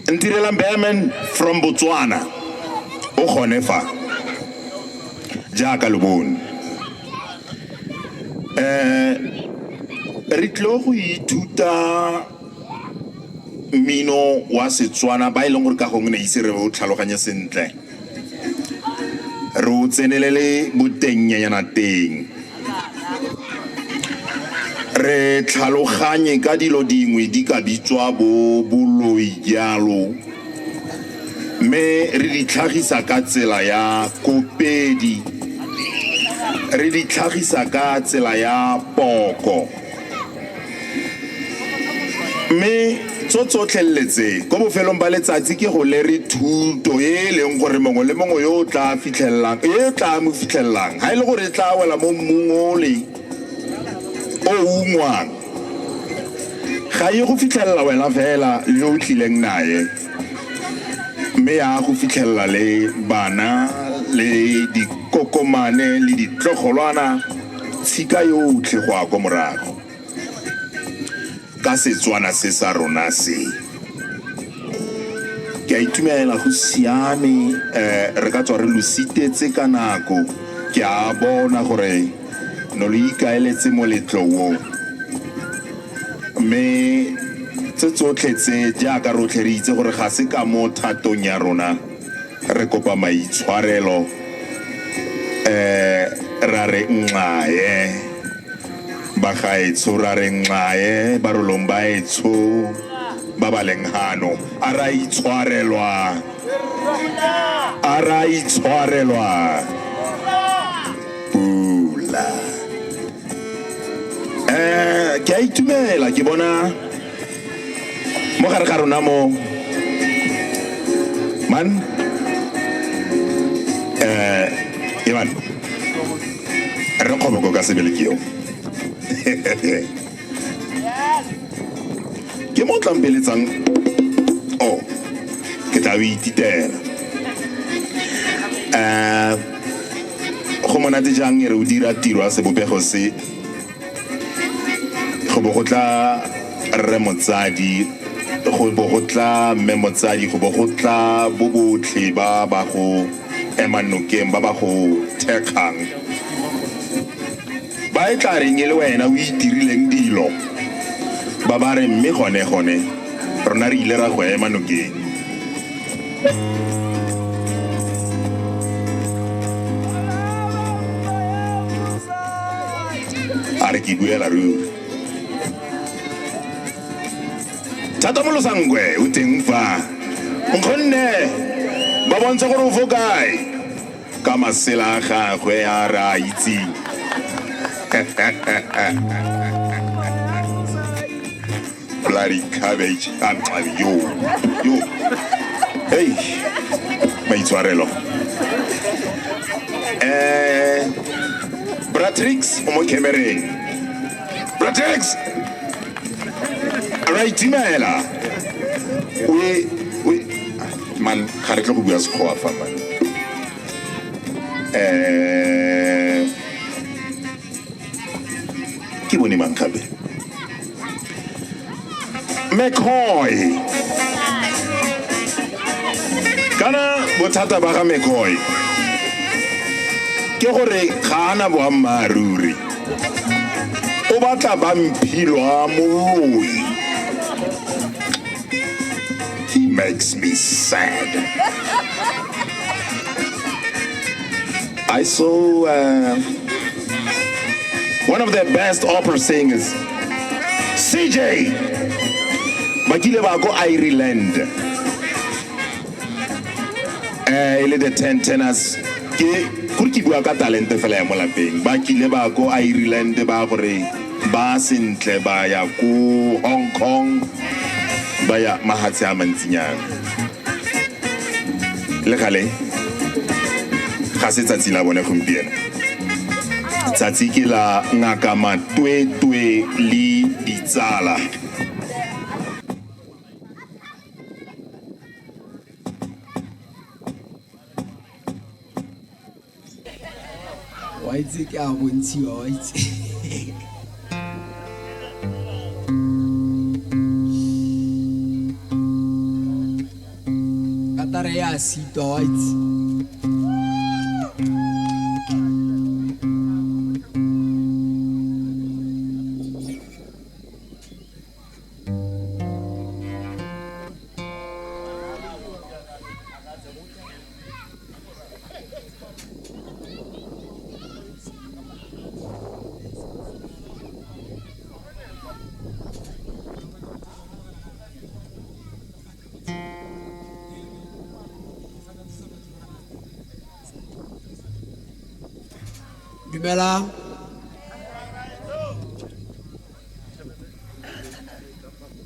Ntirelang Behrman from Botswana o gone fa jaaka lo bone. Re tlile go ithuta mmino wa Setswana ba e leng gore ka gongwe ne ise re o tlhaloganye sentle, re o tsenelele botengnyana teng, re tlhaloganye ka dilo dingwe di ka bitswa bo boloi jalo, mme re di tlhagisa ka tsela ya kopedi, re di tlhagisa ka tsela ya poko. Mme tso tsotlheletse ko bofelong ba letsatsi ke go lere thuto e e leng gore mongwe le mongwe yo o tla fitlhelelang, e tla mo fitlhelelang, ga e le gore e tla wela mo mmung ole o ungwang, ga e go fitlhelela wena fela le yo o tlileng naye, mme ya go fitlhelela le bana le dikokomane le ditlogolwana, tshika yotlhe go ya ko morago. Ka Setswana se sa rona se, ke a itumela, go siame. Re ka tswa re lo sitetse ka nako, ke a bona gore no lo ikaeletse moletlo wo, mme tse tsotlhe tse jaaka rotlhe re itse gore ga se ka mo thatong ya rona, re kopa maitshwarelo, ra re nxaye bagaetsho, ra re nxaye barolong baetsho ba ba leng hano, a ra itshwarelwa, a ra itshwarelwa pula. Ke a itumela ke bona mo gare ga rona mo man, Eman re kgoboko ka sebele ke yo ke mo tlampeletsang o ke tla o ititela. Go monate jang e re o dira tiro ya sebopego se, go bo go tla rre motsadi, go bo go tla mme motsadi, go bo go tla bo botlhe ba ba go ema nokeng, ba ba go thekgang, ba e tla reng e le wena o itirileng dilo, ba ba re mme gone gone rona re ile ra go ema nokeng. A re ke buela ruri. Thata Molosankwe o teng fa. Nkgonne ba bontsha gore o fo kae ka masela a gagwe a re a itseng. Bloody cabbage. Yo yo. Hey, maitshwarelo. Bratrix o mo camereng. Bratrix, ra itumela. We man, ga re tle go bua Sekgowa fa man. Ke bone mang gape? McCoy. Kana bothata ba ga McCoy ke gore ga ana boammaaruri, o batla ba mphilwa moloi. He makes me sad. I saw one of the best opera singers, CJ, ba kile ba ko Ireland, e le the Ten Tenors. Ke kore ke bua ka talente fela ya mo lapeng. Ba kile ba ko Ireland, ba gore ba sentle, ba ya ko Hong Kong, ba ya mahatshe a mantsinyana. Le gale ga se tsatsi la bone gompieno, tsatsi ke la Ngaka Matwetwe le ditsala. Wa itse ke a bontshiwa, wa itse. Katara e a sitwa wa itse. Dumelang.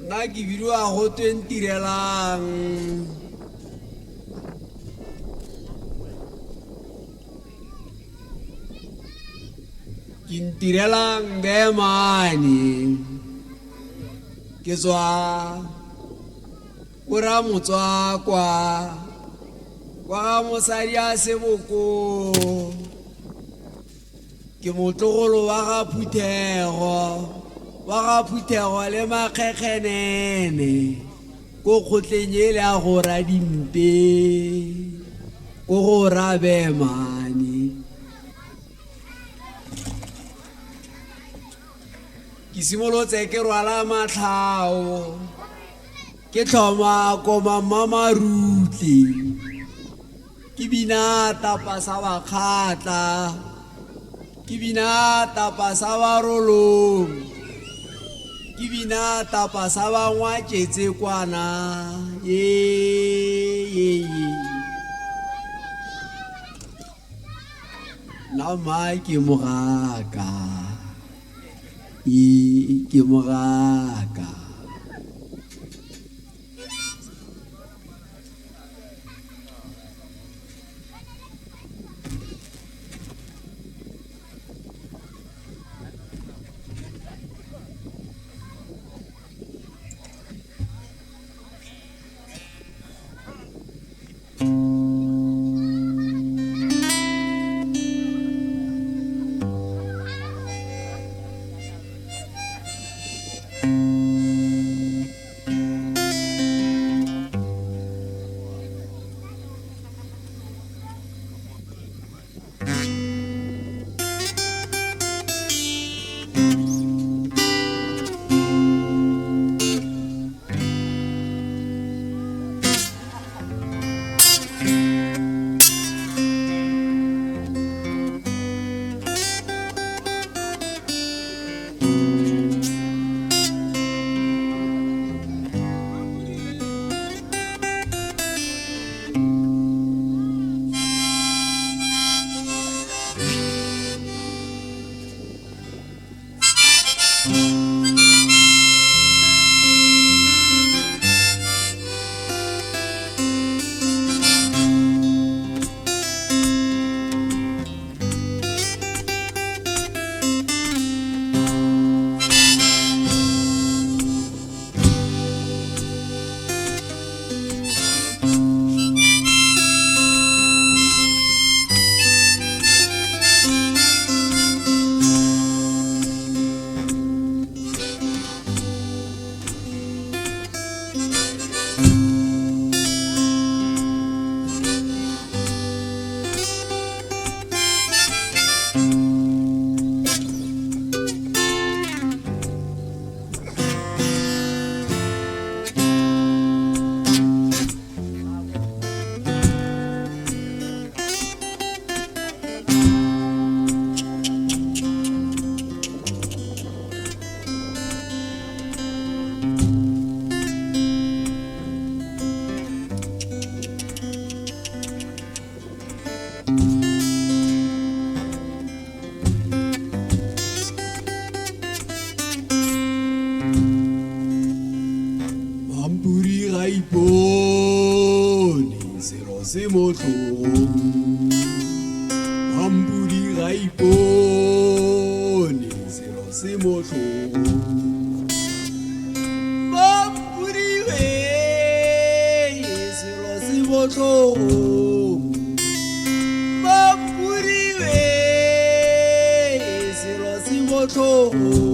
Nna ke bidiwa go twe Ntirelang. Ke Ntirelang Beemane. Ke tswa ko Ramotswakwa kwa ga mosadi a Seboko. Ke motlogolo wa ga Phuthego, wa ga Phuthego le Makgekgenene ko kgotleng ele ya go Radimpe ko go Rabeemane. Ke simolotse ke rwala matlhao, ke tlhoma koma Mmamarutle, ke bina tapa sa Bakgatla, ke bina tapa sa Barolong, ke bina tapa sa Bangwaketse kwana. Ye ye ye. Nna mma ke mogaka, e ke mogaka. Mampuri ga ipone selo se mo tlhogong. Mampuri ga ipone selo se mo tlhogong. Mampuri we selo se mo tlhogong. Mampuri we selo se mo tlhogong.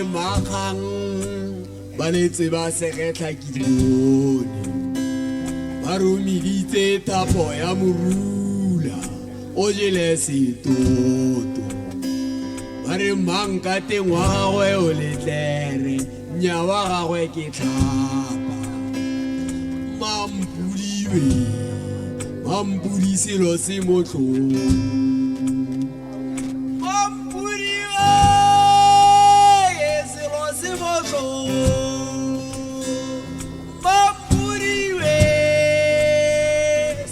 Le makgang ba letse ba segetlha ke dibone, ba romeditse thapo ya morula o jele setoto. Ba re mang ka teng wa gagwe o letlere, nya wa gagwe ke tlhapa. Mampudiwe, mampudi selo se mo tlhong. Mampudiwe, selo se mo tlhong. Mampudiwe,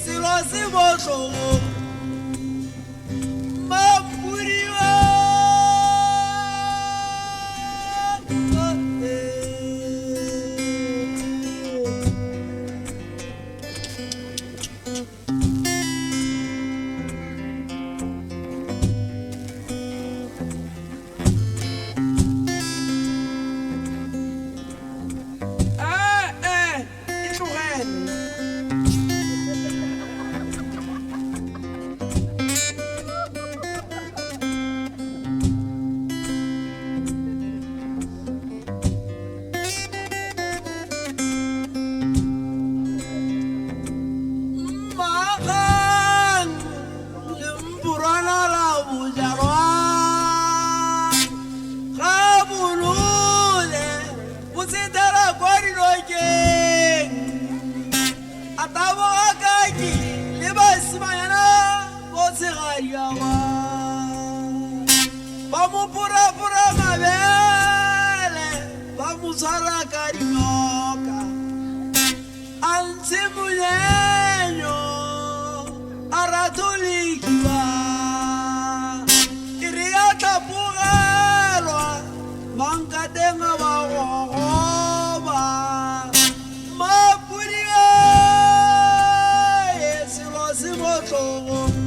selo se mo tlhong. Mampudiwe. Ee, e tlogele. Mmagang le mporwana la bojalwa ga bolole bo setela kwa dinokeng, a taboga kaki le basimanyana bo tshegadiawa ba mo porapora mabele, ba mo tshwara ka dinoka, a ntshe monyenyo a ratolikiwa. E re ya tlhapogelwa mankateng a ba gogoba. Mapudiwe, selo se mo tlhogong.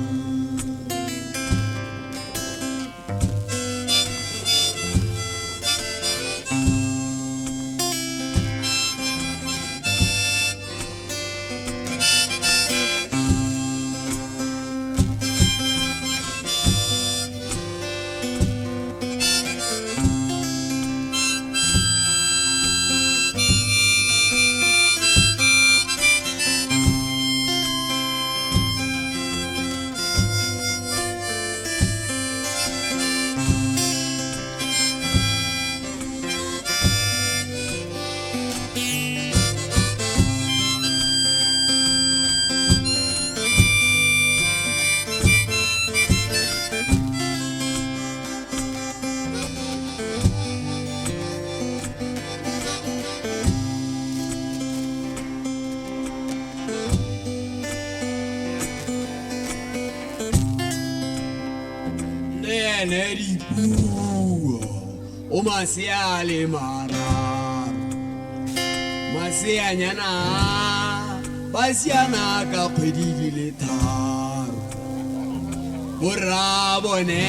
Le ene dipuo o masea le mararo, maseanyana ba siana ka kgwedi di le tharo. Borra bone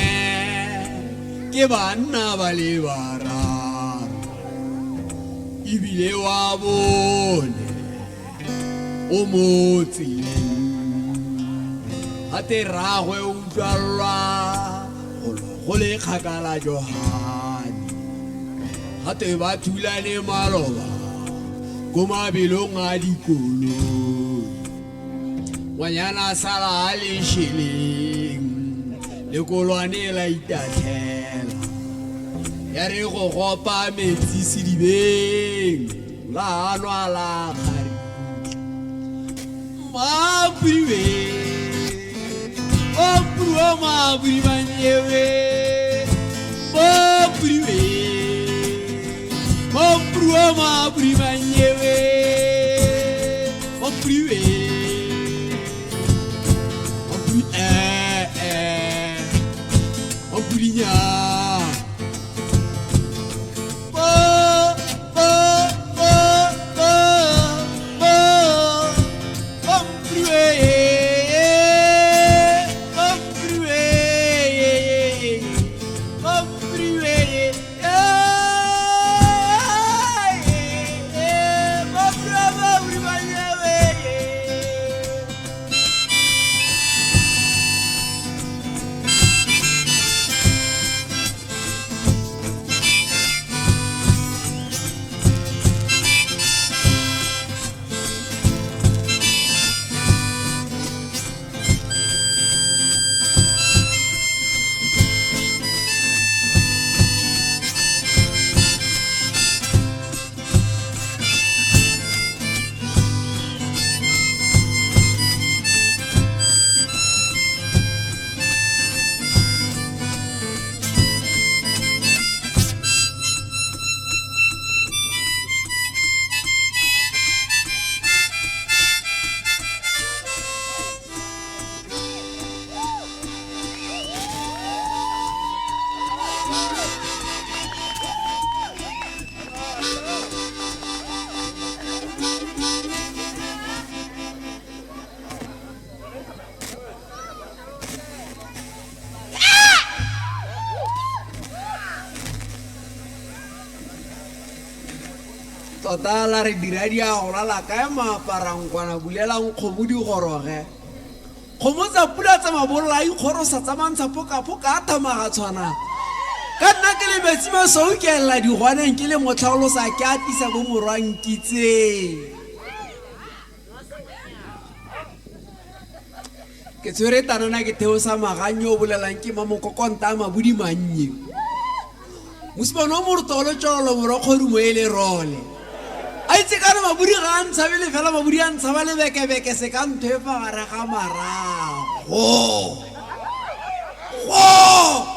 ke banna ba le bararo, ebile wa bone o mo tseleng. Gate rragwe o utlwalwa golo go le kgakala Johane, gate ba thulane maloba ko mabelong a dikoloi. Ngwanyana a sala a le šeleng, lekolwane la itatlhela, ya re go gopa metsi sedibeng la nwa la kgarikutla. Mapudiwe, mapudiwa mapudimanyewe, mapudiwe, mapudiwa mapudimanyewe, mapudiwe, mapudi mapudinya. Bo, bo, bo, bo, bo, mapudiwe, mapudiwe, mapudiwe, mapudiwa mapudimanyewe. Tota la re dira di a gola la kae maaparangkwana bulelang kgomo di goroge. Kgomo tsa pula tsa mabolola a ikgorosa tsa mantsha phokaphoka a thamaga tshwana. Ka nna ke le metsi masweu ke elela digwaneng ke le motlhaolosa ke atisa bo morwa Nkitseng. Ke tshwere tanana ke theosa magang yo o bolelang ke mamokokonta a mabodi mannye. Mosimane o morotolo tšololo morwa kgodumo e le role. A itse kana mabodi ga a ntshabele fela mabodi a ntshaba lebekebeke se ka ntho e fa gare ga marago. Go!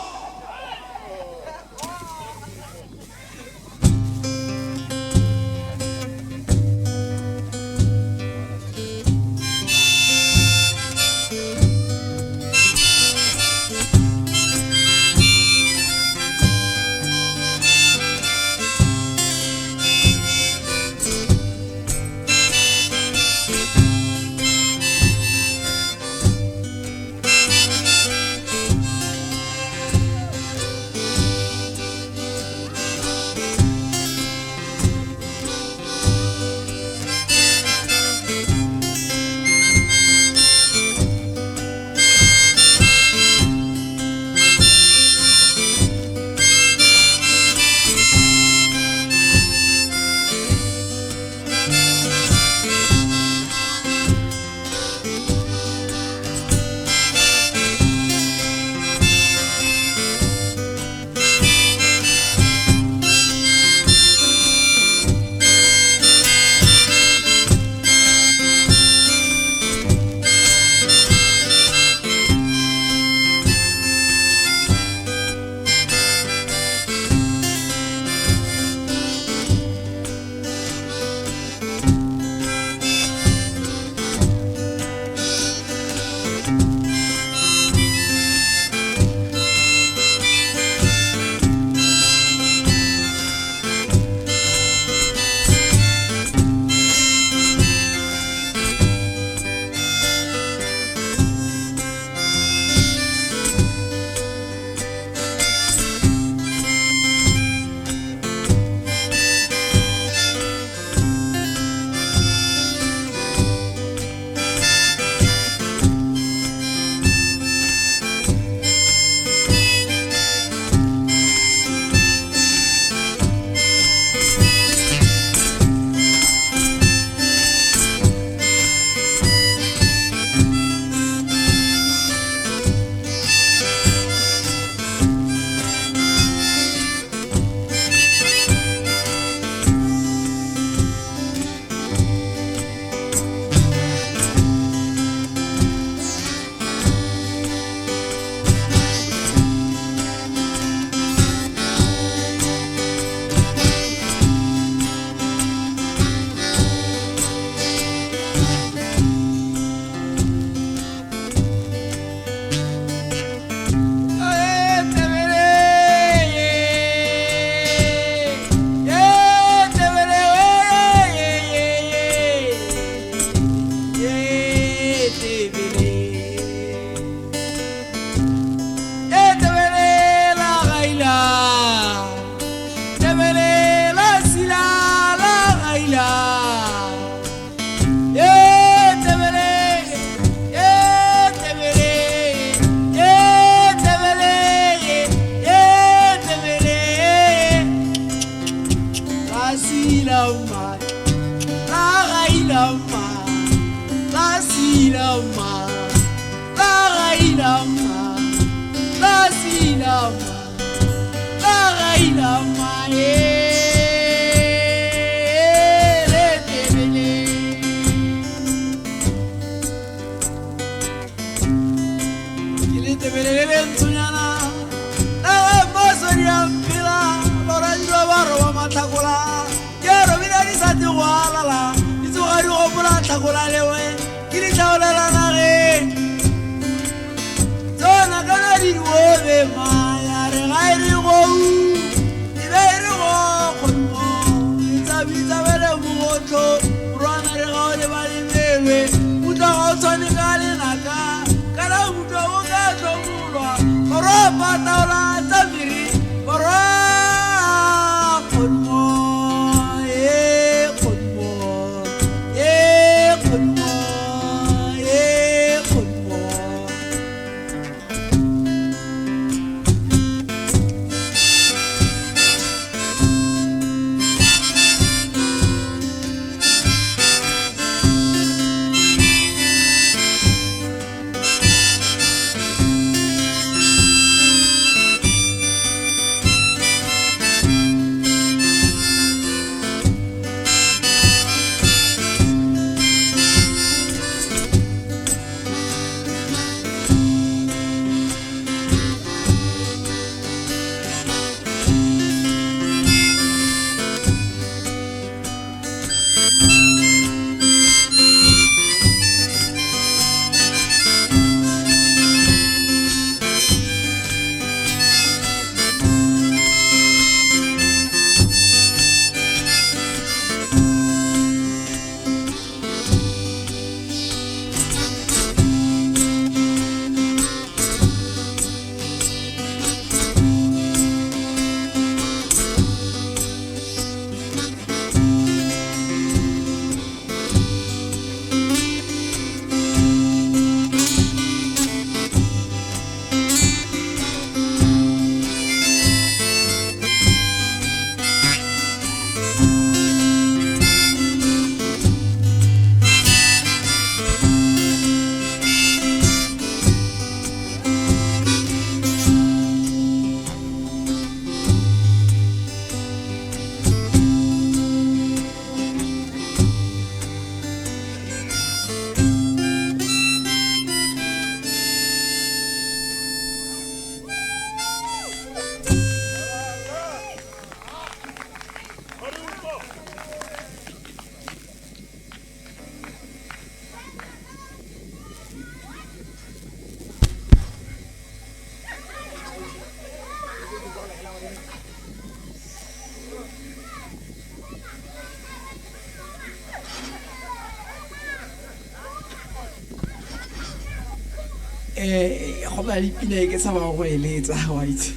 Go na le pina e ke tshabang go e letsa, wa itse.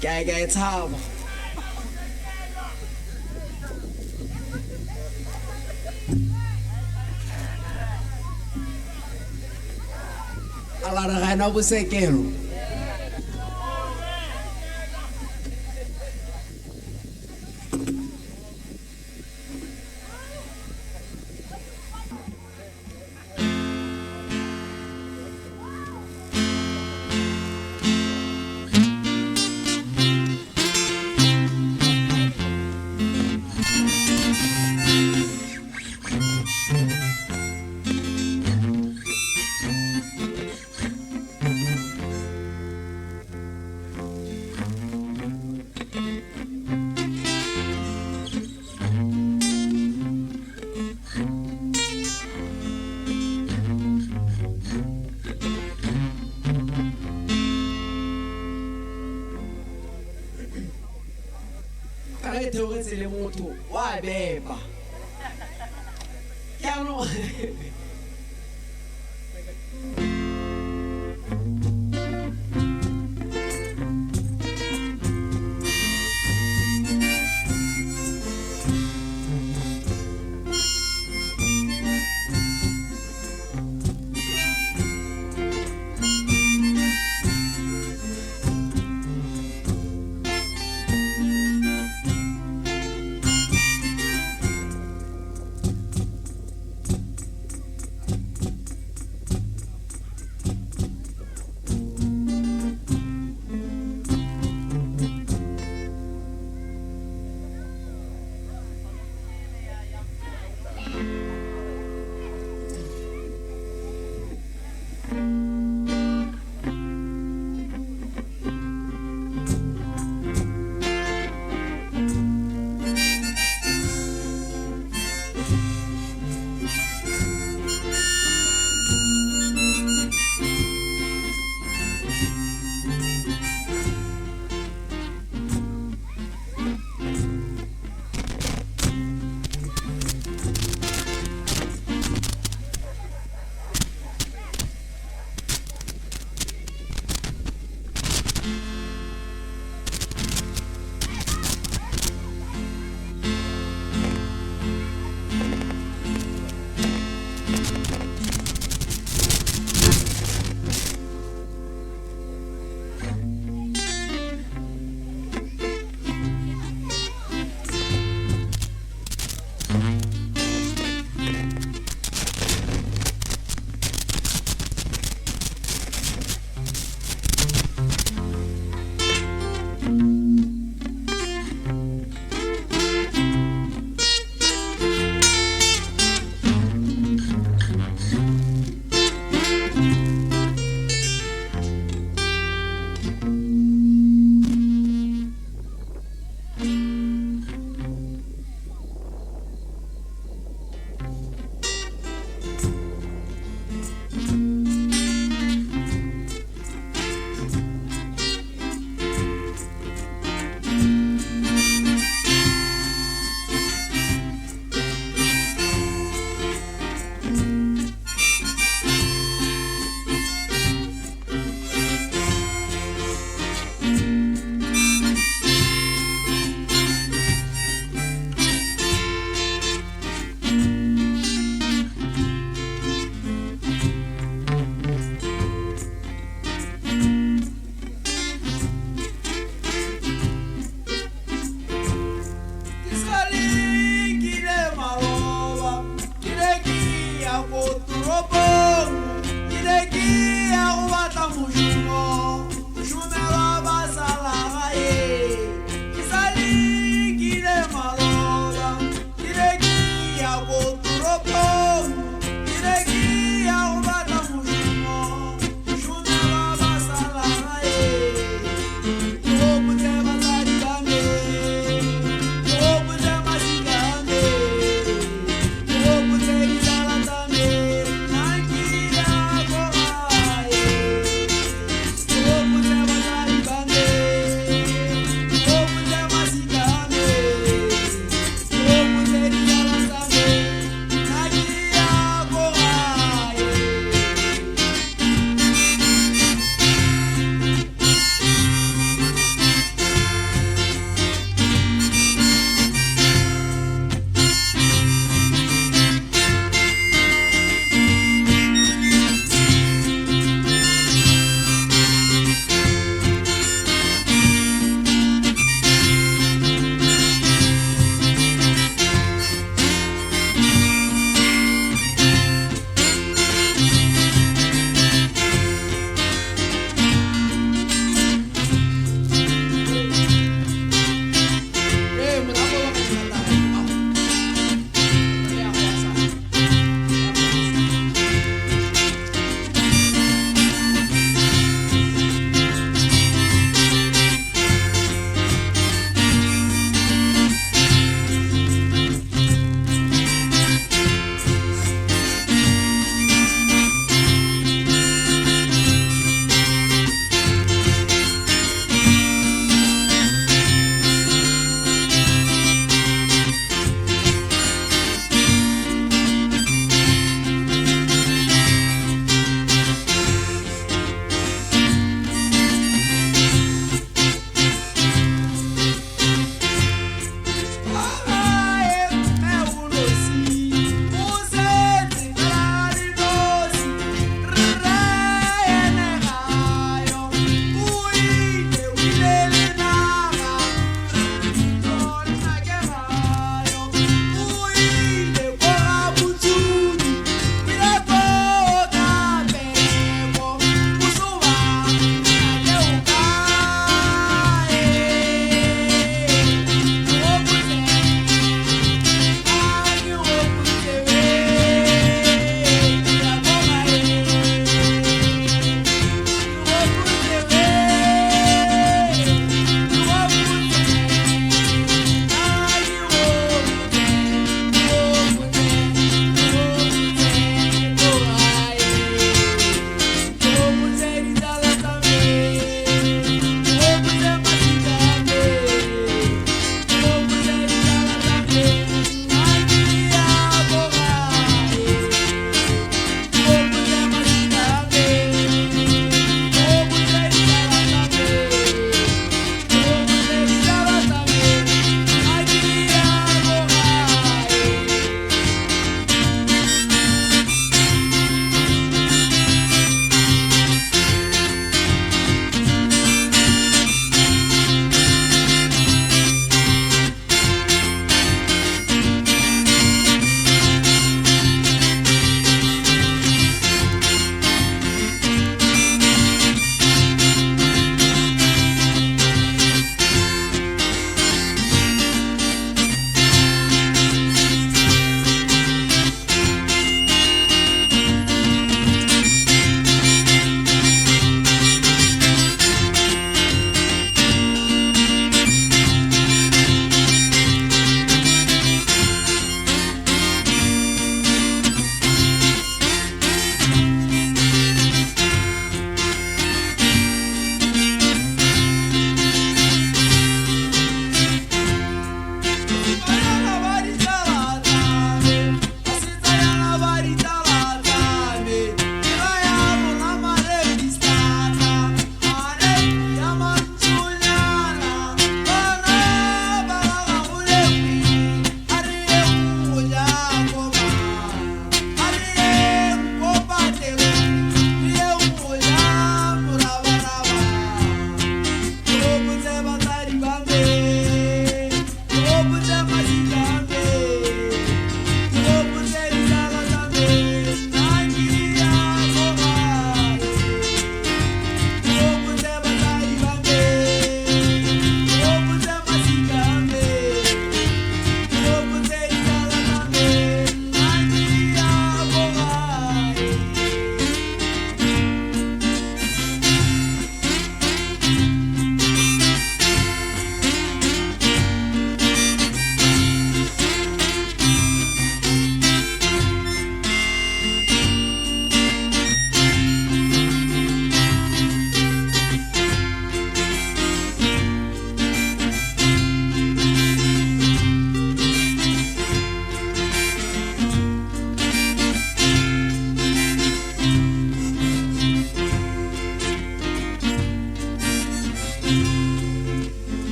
Ke a e tshaba. A la re ga ena bosekelo. Ka e theogetse le motho wa bepa. Jaanong Ke sa lekile maloba, ke ne ke ya ko toropong, ke ne ke ya go batla mošomo, mošomelwa ba sala gae. Ke sa lekile maloba, ke ne ke ya ko toropong, ke ne ke ya go batla mošomo, mošomelwa ba sala gae. Ke gopotse batsadi ba me, ke gopotse masika a me, ke gopotse ditsala tsa me, nna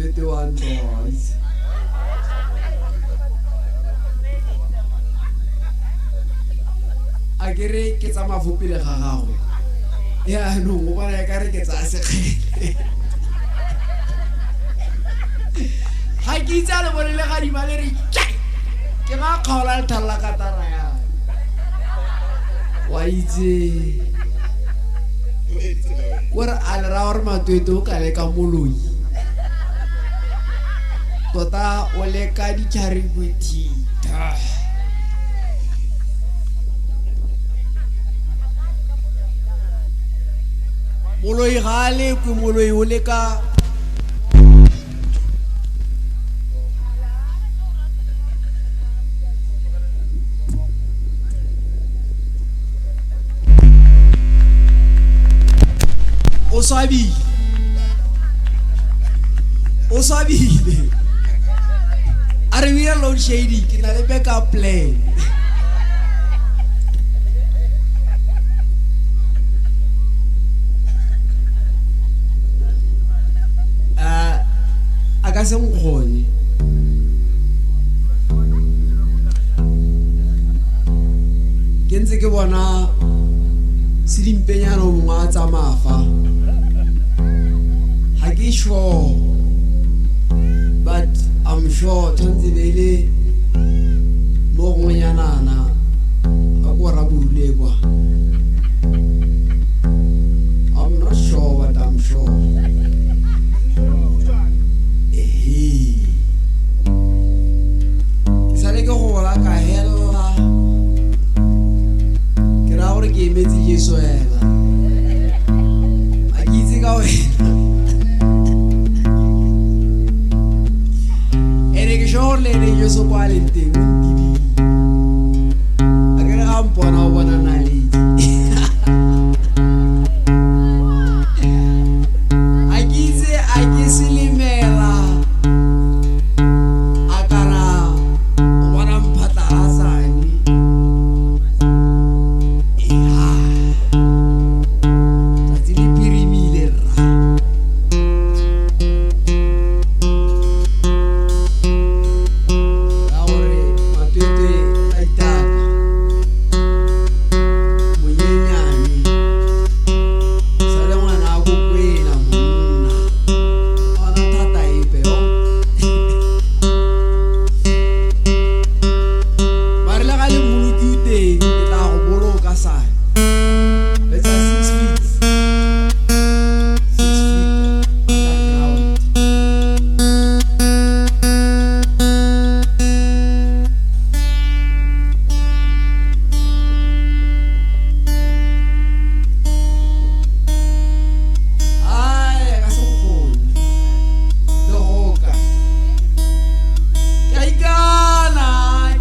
Matwete wa ntlo itse. A ke re ke tsa mafo pele ga gagwe. Yaanong o bona e ka re ke tsaya sekgele. Ga ke itse a le bone le gadima le re tjai! Ke ga kgaola lethalo la katara ya me. Wa itse kore a le raya gore Matwete o ka leka moloi. Tota o leka ditlhare bothitha. Moloi ga a lekwe, moloi o leka. O swabile. O swabile. A re bira load shedding, ke na le backup plan. A ka se nkgone. Ke ntse ke bona sedimpenyana o mongwe a tsamaya fa. Ga ke sure, but I'm sure tshwanetse be e le mo gongwenyanana a ko Raborule kwa. I'm not sure, but I'm sure. Ehe. Ke sale ke gola ka hella. Ke raya gore ke emetse Jesu hela. A ke itse ka wena. Ene ke sure gore le ene Jesu kwa a leng teng o ntebile. A ke re ga mpona o bona naledi. A ke itse a ke selemela a kana o bona mphatlalasane. Eha. Tsatsi le phirimile rra. Ka gore Matwetwe a itaka. Monyenyane. Sa le ngwana a ko kwena monna. Ga ona thata epe yo. Ba re le ga le mmoloki o teng, ke tla go boloka sane. Betsa 6 feet. 6 feet underground. Ai, a ka se nkgone. Le goka. Ke a ikana,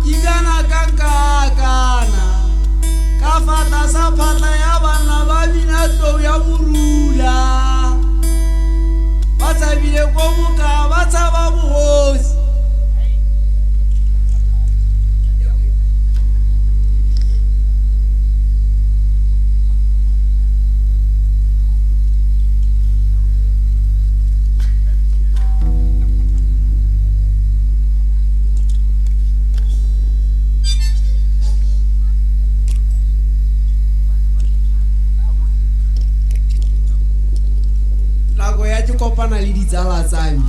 ke ikana ka nkakana. Ka fa tlasa phatla ya banna ba bina tlou ya morula. Ba tshabile ko moka, ba tshaba bogosi. Nako ya ke kopana le ditsala tsa me.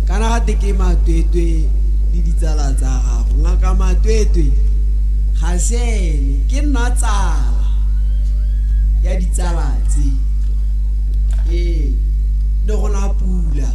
Kana ga te ke Matwetwe le ditsala tsa gago. Ngaka Matwetwe ga se ene, ke nna tsala ya ditsala tse. Ee, ne go na pula.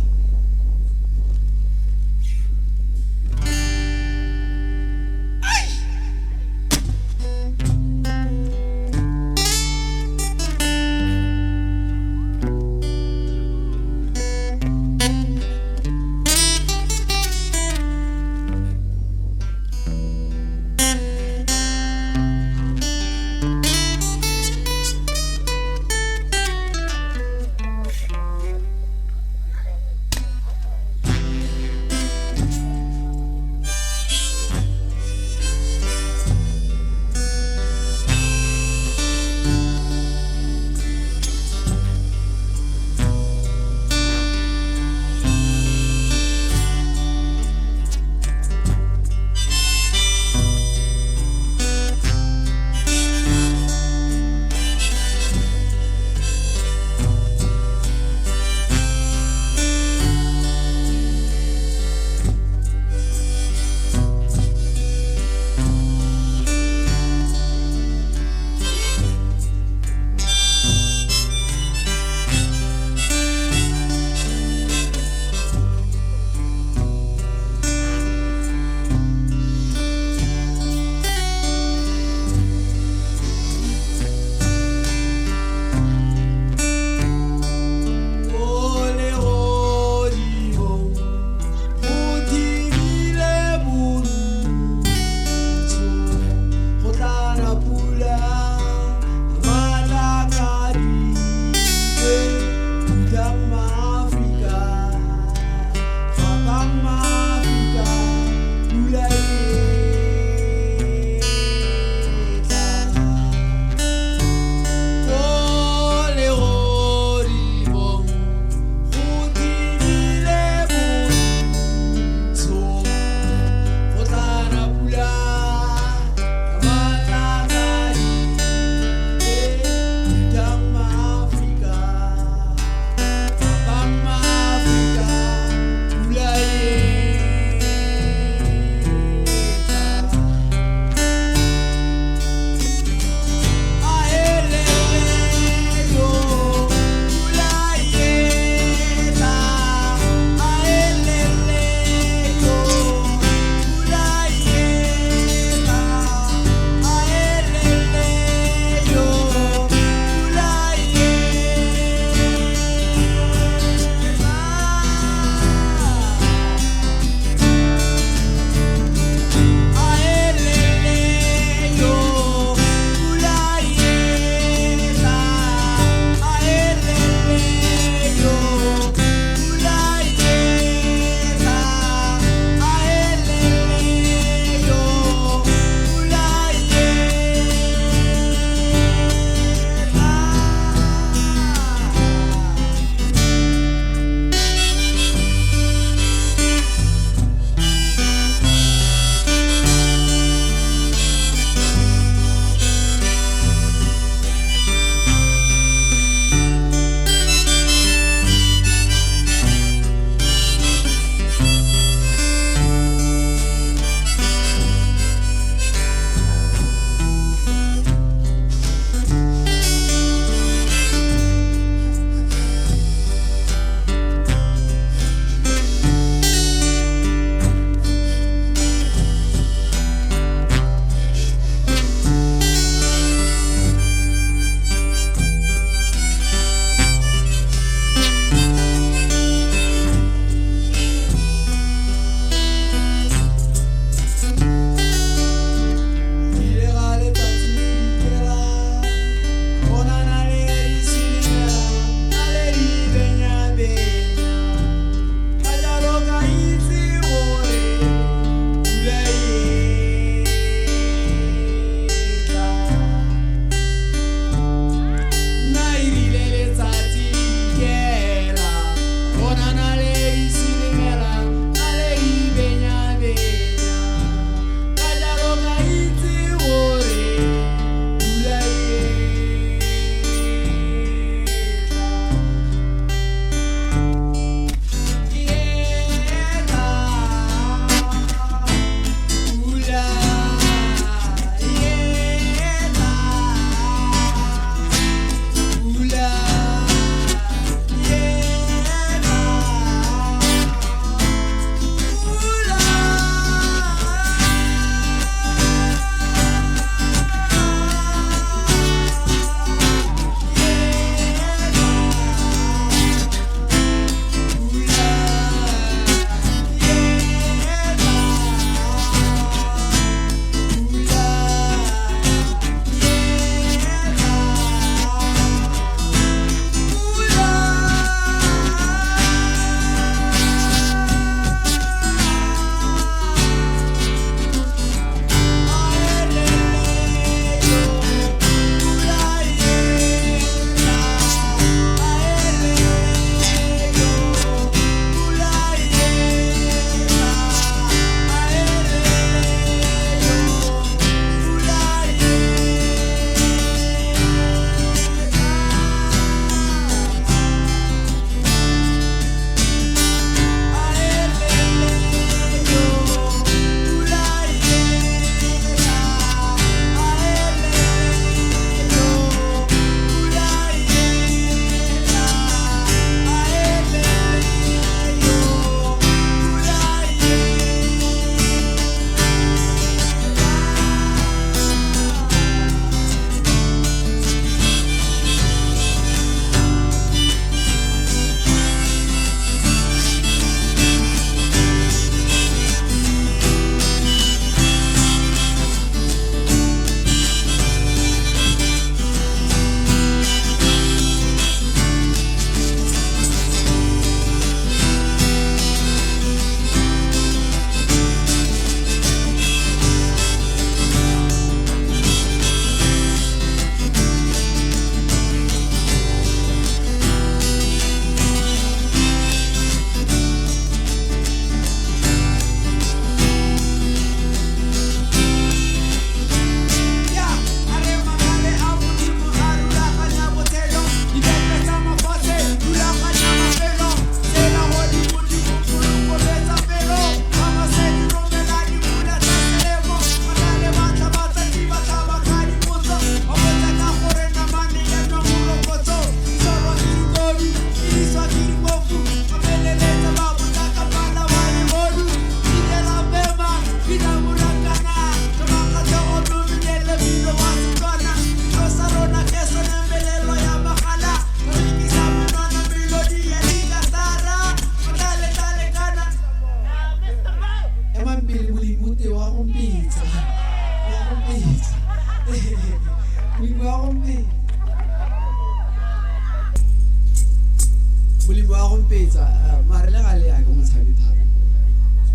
Molemi wa gompetsa mare le gale a ke mo tshabe thata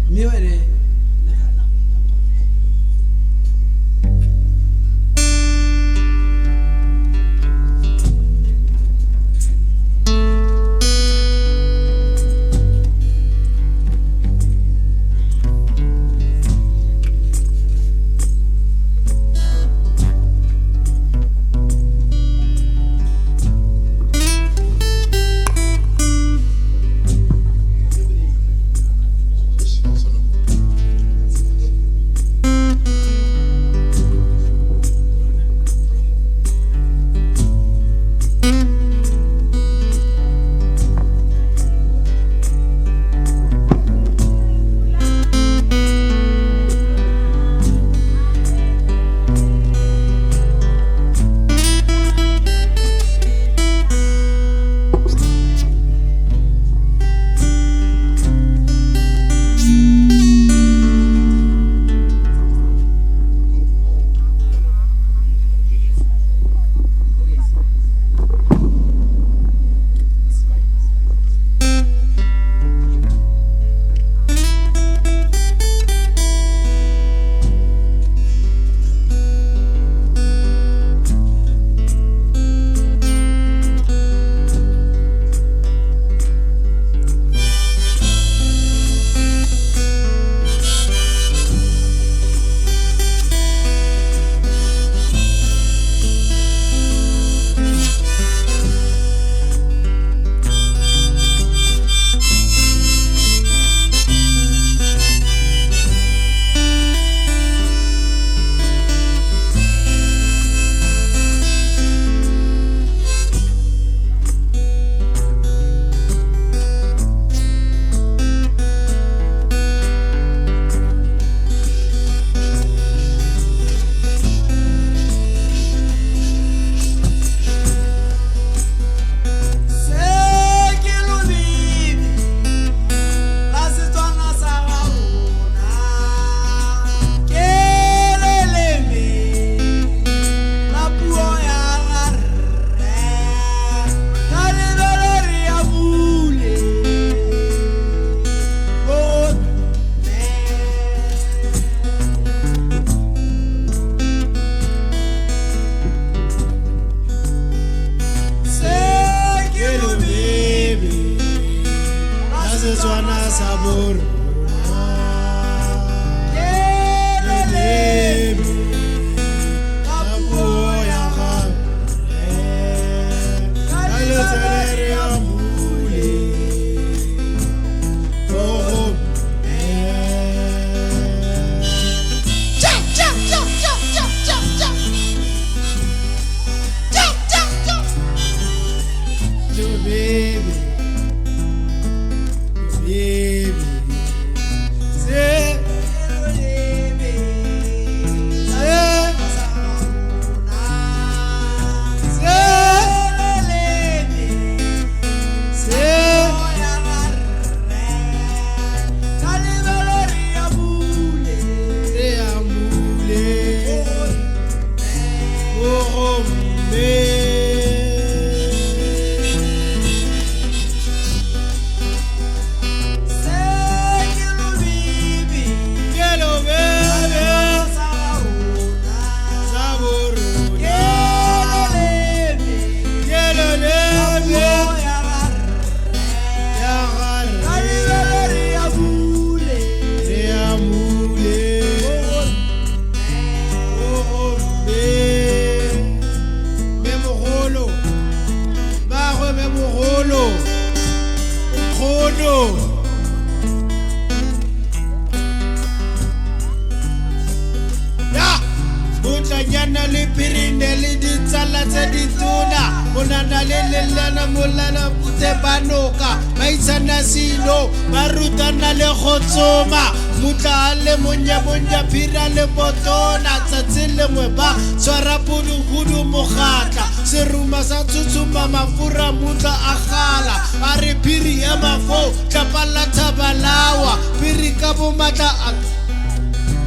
mme wene le gale.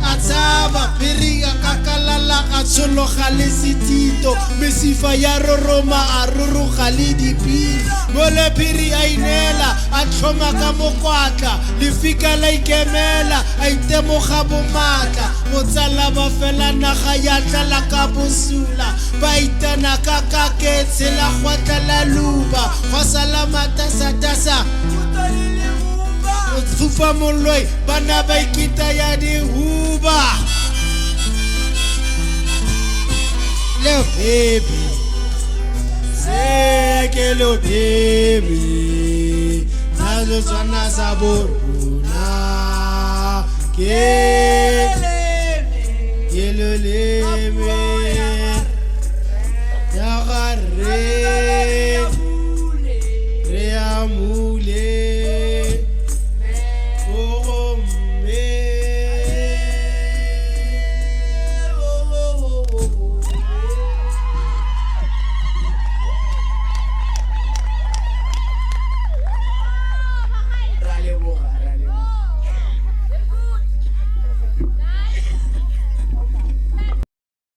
A tshaba phiri a kakalala a tshologa le sethito, mesifa ya roroma a ruruga le dipina. Mole phiri a inela a tlhoma ka mokwatla, lefika la ikemela a itemoga bomatla. Botsala ba fela naga ya tlala ka bosula, ba itana ka kaketse la gwatla la luba, gwa sala matasatasa fufa moloi, bana ba ikita ya dihuba. Leo baby, se ke leo baby, nazo tswana sa borona ke loleme ya ga re.